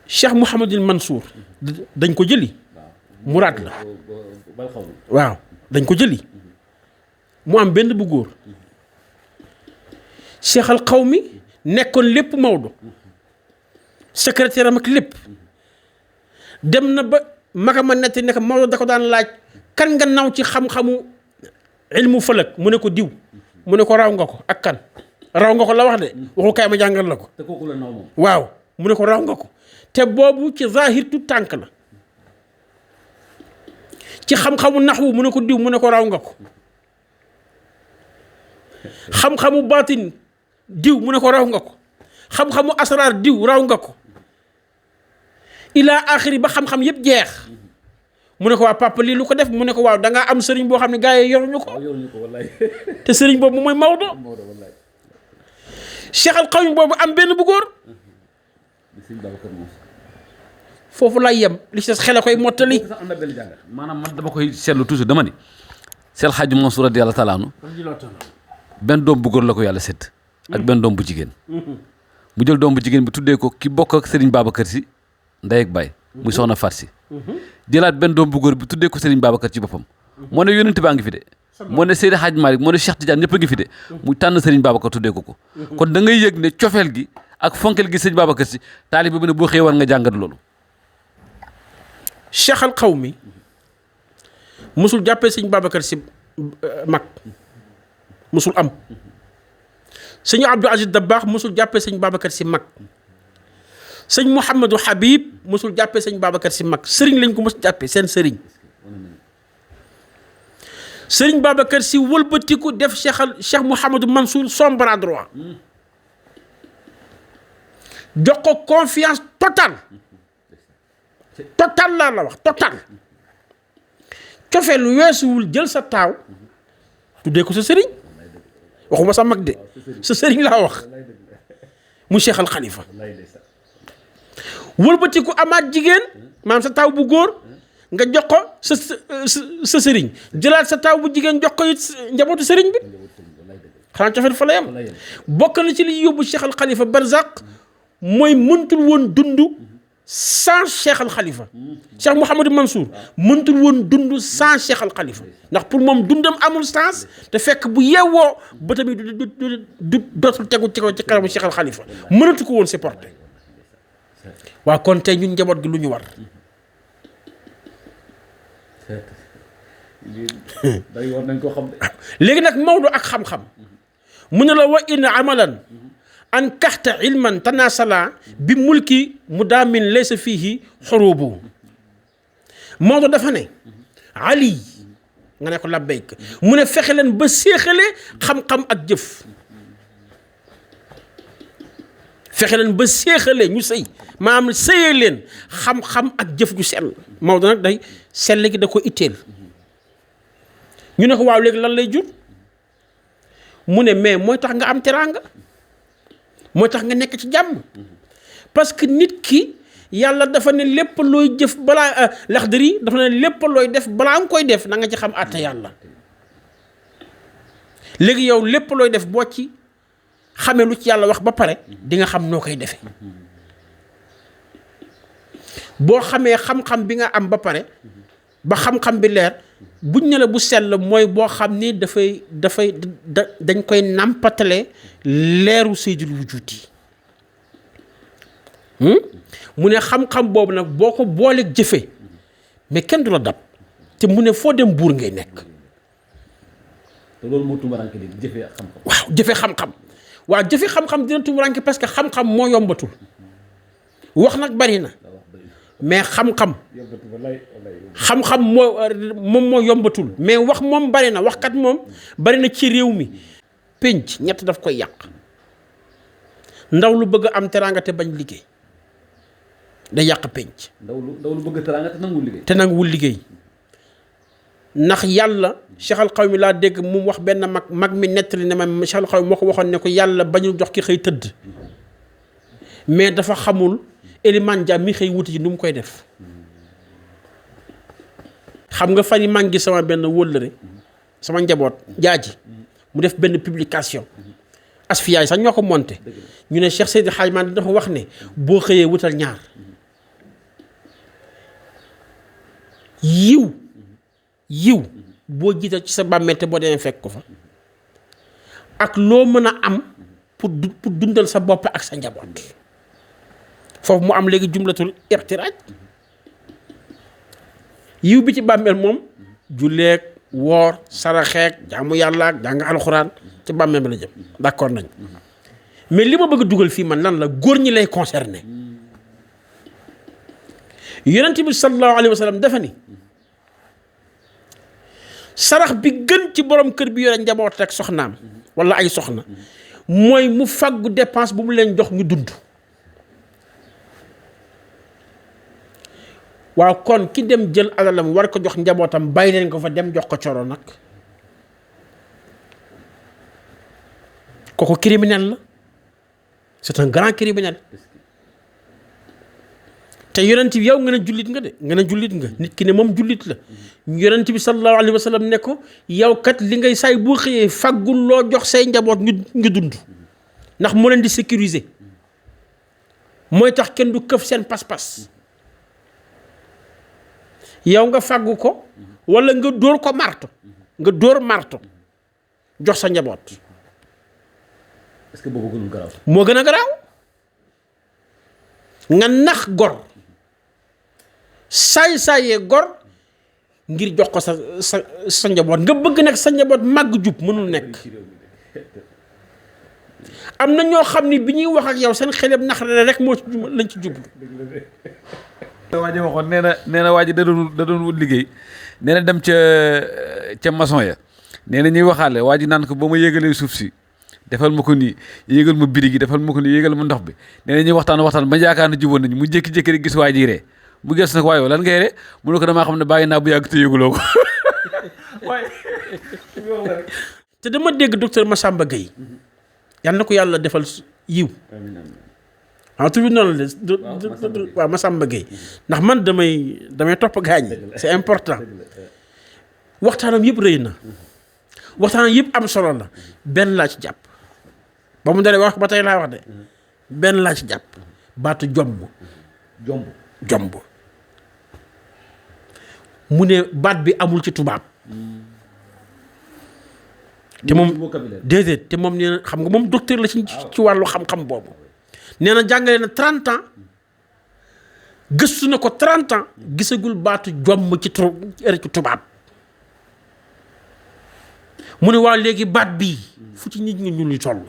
Cheikh Mouhamadul Mansour dañ ko jëli muraad la waaw dañ ko jëli mu am benn bu góor Cheikh al Qawmi nekkoon lépp Maodo secrétaire am ak lépp dem na ba magama netti nekk Maodo da ko daan laaj kan nga naw ci xam-xamu ilmu falak mu ne ko diw mu ne ko raw nga ko ak kan raw nga ko la wax de waxu kaay ma jàngal la ko te kooku la naw moom waaw mu ne ko raw nga ko te boobu ci zahir tu tànk la ci xam-xamu naxwu mu ne ko diw mu ne ko raw nga ko xam-xamu baatin diw mu ne ko raw nga ko xam-xamu asraar diw raw nga ko ilaa axiri ba xam-xam yëpp jeex mu ne ko waa papa lii lu ko def mu ne ko waaw da ngaa am sëriñ boo xam ne gars yi yoruñu ko te sëriñ boobu mooy Maodo Cheikh al Qawmi boobu am benn bu góor foofu lay yem li ci des xel a koy mottali. sax am na benn jàngat maanaam man dama koy seetlu toujours dama ni Seydi Hadji Mansour radiyallahu taala anhu benn doom bu góor la ko yàlla sédd ak benn doom bu jigéen mu jël doom bu jigéen bi tuddee ko ki bokk ak Serigne Babacar Sy ndey ak baay muy soxna Faat Sy jëlaat benn doom bu góor bi tuddee ko Serigne Babacar ci boppam moo ne yónnent baa ngi fi de moo ne Seydi Hadji Malick moo ne Cheikh Tidiane ñëpp a ngi fi de mu tànn Serigne Babacar tuddee ko kon da ngay yëg ne cofeel gi ak fonkel gi Serigne Babacar Sy taalibe bi ne boo xëyee war nga jàngat loolu Cheikh al Qawmi musul jàppee sëñ Babacar Sy mag musul am sëñ Abdou Aziz Dabakh musul jàppee sëñ Babacar Sy mag sëñ Mouhamadou Habib musul jàppee sëñ Babacar Sy mag sëriñ lañ ko mos jàppee seen sëriñ sëriñ Babacar Sy wëlbatiku def Cheikh Mouhamadou Mansour son bras droit jox ko confiance totale total laa la wax total cofeel weesuwul jël sa taaw tuddee ko sa sëriñ waxuma sa mag de sa sëriñ laa wax mu Cheikh al Khalifa wëlbatiku amaat jigéen maanaam sa taaw bu góor nga jox ko sa sëriñ jëlaat sa taaw bu jigéen jox ko it njabootu sëriñ bi xanaa cofeel fa la yam bokk na ci li yóbbu Cheikh al Khalifa barzaq mooy mëntul woon dund sans Cheikh al Khalifa Cheikh Mouhamadou Mansour mëntul woon dund sans Cheikh al Khalifa ndax pour moom dundam amul sens te fekk bu yeewoo ba tamit du dootul tegu ci kanamu Cheikh al Khalifa mënatu ko woon supporter waaw kon tey ñun njaboot gi lu ñu war. léegi nag Maodo ak xam-xam mu ne la wa in amalan an kaxta ilman tanasala bi mulki mu daamin laysa fiihi xurubu Maodo dafa ne Ali nga ne ko labbayk mu ne fexe leen ba séexale xam-xam ak jëf fexe leen ba séexale ñu sëy maanaam sëyee leen xam-xam ak jëf ju sell Maodo nag day sell gi da ko itteel ñu ne ko waaw léegi lan lay jur mu ne mais mooy tax nga am teraanga mooy tax nga nekk ci jàmm parce que nit ki yàlla dafa ne lépp looy jëf balaa Laxdari dafa ne lépp looy def balaa nga koy def na nga ci xam àtte yàlla léegi yow lépp looy def boo ci xamee lu ci yàlla wax ba pare di nga xam noo koy defee boo xamee xam-xam bi nga am ba pare ba xam-xam bi leer buñ ne la bu sell mooy boo xam ni dañ koy nàmpatale leeru Seydil Wujuudi mu ne xam-xam boobu nag boo ko booleeg jëfe mais kenn du la dab te mu ne foo dem buur ngay nekk. te loolu moo tumuraanke léegi jëfe ak xam-xam. waaw jëfe xam-xam waaw jëfe xam-xam dina tumuraanke parce que xam-xam moo yombatul wax nag bari na mais xam-xam moom moo yombatul mais wax moom bari na waxkat moom bari na ci réew mi pénc ñett daf koy yàq ndaw lu bëgg am teraanga te bañ liggéey day yàq pénc ndaw lu bëgg teraanga te nanguwul liggéey ndax yàlla Cheikh al Qawmi laa dégg mu wax benn mag mi nettali ne ma Cheikh al Qawmi moo ko waxoon ne ko yàlla bañul jox ki xëy tëdd mais dafa xamul Eliman Dia mi xëy wuti ji nu mu koy def xam nga fan yi maa ngi sama benn wóllëre sama njaboot jaaji mu def benn publication asfiyaay sax ñoo ko monté ñu ne Cheikh Seydi Hadj Malick dafa wax ne boo xëyee wutal ñaar yiw boo jiital ci sa bàmmeel te boo demee fekk ko fa ak loo mën a am pour dundal sa bopp ak sa njaboot foofu mu am léegi jumlatul irtiraaj yiw bi ci bàmmeel moom julleeg woor saraxeeg jaamu yàlla ak jàng alxuraan ci bàmmeel bi la jëm d'accord nañ mais li ma bëgg a dugal fii man lan la góor ñi lay concerné yonent bi sallallahu alayhi wa sallam dafa ni sarax bi gën ci borom kër bi yore njaboot ak soxnaam wala ay soxna mooy mu fàggu dépense bu mu leen jox ñu dund. waaw kon ki dem jël alalam war ko jox njabootam bàyyi leen ko fa dem jox ko coro nag kooku criminel la c'est un grand criminel. te yonent bi yow nga ne jullit nga de nga ne jullit nga nit ki ne moom jullit la yonent bi sallallahu alayhi wa sallam ne ko yow kat li ngay saay boo xëyee faggul loo jox say njaboot ñu dund ndax moo leen di sécuriser mooy tax kenn du këf seen pas-pas yow nga faggu ko wala nga dóor ko marto jox sa njaboot. est-ce que boobu gënul garaaw. moo gën a garaaw nga nax gor saay-saayee gor ngir jox ko sa njaboot nga bëgg nag sa njaboot màgg jub mënul nekk. am na ñoo xam ni bi ñuy wax ak yow seen xeleb nax rek moo lañ ci jublu. waa ji waxoon nee na waa ji da doon wut liggéey nee na dem ca maçon ya nee na ñuy waxaale waa ji naan ko ba ma yégalee suuf si defal ma ko nii yégal ma birig yi defal ma ko nii yégal ma ndox bi nee na ñuy waxtaan ba yaakaar na juboon nañu mu jékki-jékki rek gis waa ji ree mu gës nag waaye lan ngay ree mu ne ko damaa xam ne bàyyi naa bu yàgg te yëguloo ko waaye te dama dégg docteur Massamba Gueye yal na ko yàlla defal yiw tur bi noonu la waaw Massamba Gueye ndax man damay topp gaañ c'est important waxtaanam yëpp rëy na waxtaanam yëpp am solo la benn laa ci jàpp ba mu dalee wax ba tey laa wax de benn laa ci jàpp baatu jomb mu ne baat bi amul ci tubaab te moom déedéet te moom nee na xam nga moom docteur la ci wàllu xam-xam boobu nee na jàngale na 30 ans gëstu na ko 30 ans gisagul baatu jomm ci tubaab mu ne waa léegi baat bii fu ci nit ñi ñu li toll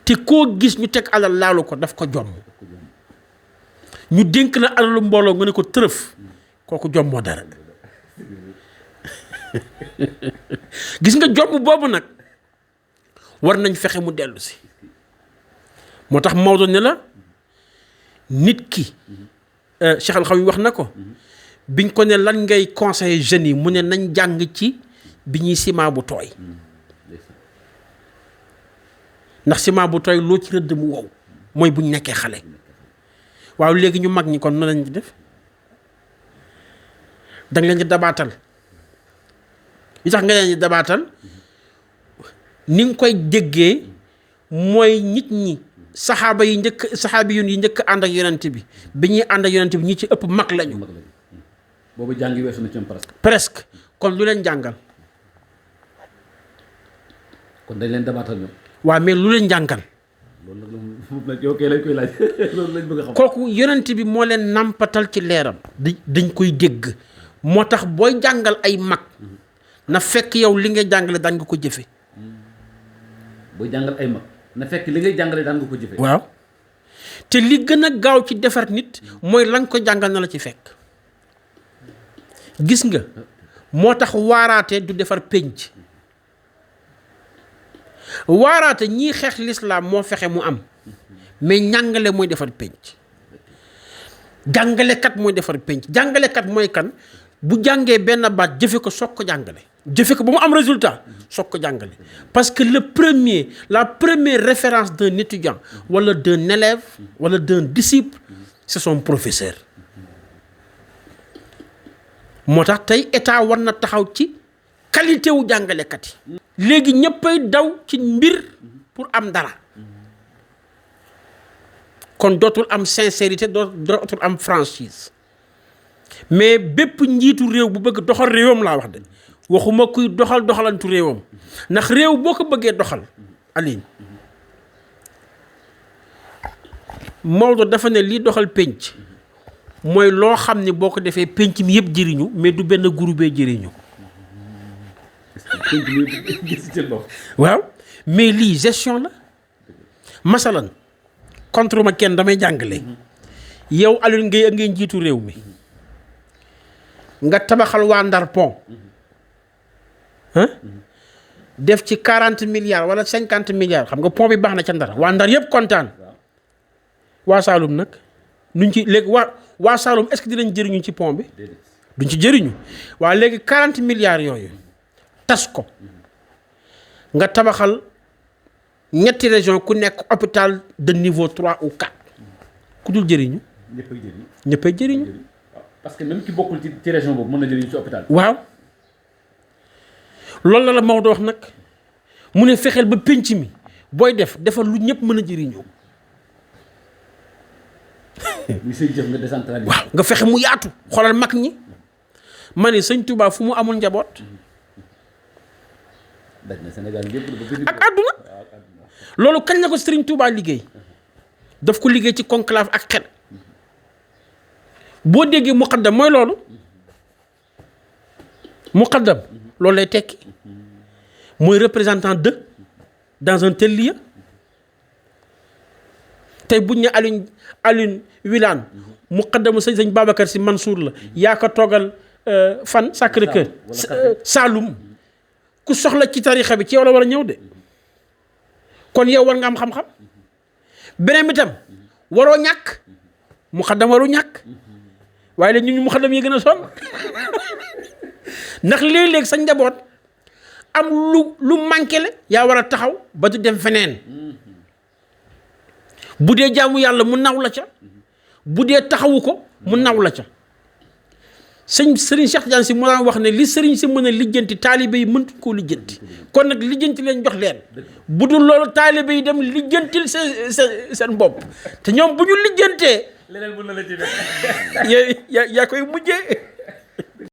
te koo gis ñu teg alal laalu ko daf ko jomm ñu dénk la alalu mbooloo nga ne ko tërëf kooku jommoo dara gis nga jomm boobu nag war nañ fexe mu dellu si moo tax Maodo ne la nit ki Cheikh Al Khawi wax na ko biñ ko ne lan ngay conseiller jeunes yi mu ne nañ jàng ci bi ñuy ciment bu tooy ndax ciment bu tooy loo ci rëdd mu wow mooy buñ nekkee xale waaw léegi ñu mag ñi kon noonu lañ ci def danga leen di dabaatal li tax nga leen di dabaatal ni nga koy déggee mooy nit ñi saxaaba yi njëkk ànd ak yonent bi ñuy ànd ak yonent bi ñi ci ëpp mag lañu. boobu jàngi weesu na ci presque kon lu leen jàngal. kon dañ leen dabaatal ñoom. waaw mais lu leen jàngal. loolu nag yow kay lañ koy laaj loolu lañ bëgg a xam. kooku yonent bi moo leen nampatal ci leeram. dañ koy dégg moo tax booy jàngal ay mag na fekk yow li ngay jàngale daan nga ko jëfe. booy jàngal ay mag. na fekk li ngay jàngale daan nga ko jëfee. waaw te li gën a gaaw ci defar nit mooy la nga ko jàngal na la ci fekk gis nga moo tax waaraate du defar pénc waaraate ñii xeex lislaam moo fexe mu am mais njàngale mooy defar pénc jàngalekat mooy defar pénc jàngalekat mooy kan bu jàngee benn baat jëfe ko soog ko jàngale jëfe ko ba mu am résultat soog ko jàngale parce que la première référence d'un étudiant wala d'un élève wala d'un disciple c'est son professeur moo tax tey état war na taxaw ci qualité wu jàngalekat yi léegi ñëppay daw ci mbir pour am dara kon dootul am sincérité dootul am franchise mais bépp njiitu réew bu bëgg doxal réewam laa wax de waxuma kuy doxalantu réewam ndax réew boo ko bëggee doxal Aline Maodo dafa ne lii doxal pénc mooy loo xam ne boo ko defee pénc mi yëpp jëriñu mais du benn groupe jëriñu waaw mais lii gestion la masalan contre ma kenn damay jàngale yow Alioune Gueye ak ngeen jiitu réew mi nga tabaxal waa Ndar pont def ci 40 milliards wala 50 milliards xam nga pont bi baax na ca Ndar waa Ndar yëpp kontaan waa Saloum nag nuñ ci léegi waa Saloum est-ce que dinañ jëriñu ci pont bi duñ ci jëriñu waa léegi 40 milliards yooyu tas ko nga tabaxal ñetti région ku nekk hôpital de niveau 3 ou 4 ku dul jëriñu ñëppay jëriñu parce que même ki bokkul ci région boobu mën na jëriñu ci hôpital waaw loolu la Maodo wax nag mu ne fexeel ba pénc mi booy defal lu ñëpp mën a jëriñoo ni say jëf nga décentraliser waaw nga fexe mu yaatu xoolal mag ñi ma ne sëñ Touba fu mu amul njaboot daj na Sénégal yëpp ak àdduna loolu kañ la ko Serigne Touba liggéey daf ko liggéey ci conclave ak xel boo déggee muqaddam mooy loolu muqaddam loolu lay tekki mooy représentant de dans un tel lieu tey buñ ne Alioune Wilane muqaddamu sëñ Babacar Sy Mansour la yaa ko toogal fan Sacré-Cœur Saloum ku soxla ci tarixa bi ci yow la war a ñëw de kon yow war nga am xam-xam beneen bi tam waroo ñàkk muqaddam waru ñàkk waaye léegi ñun muqaddam yi gën a sonn ndax léeg-léeg sa njaboot am lu manqué la yaa war a taxaw ba du dem feneen bu dee jaamu yàlla mu naw la ca bu dee taxawu ko mu naw la ca Serigne Cheikh Tidiane Sy moo daan wax ne li Serigne si mën a lijjanti taalibe yi mëntuñ koo lijjanti kon nag lijjanti leen jox leen bu dul loolu taalibe yi dem lijjantil seen bopp te ñoom bu ñu lijjantee leneen mën na la ci def yaa koy mujjee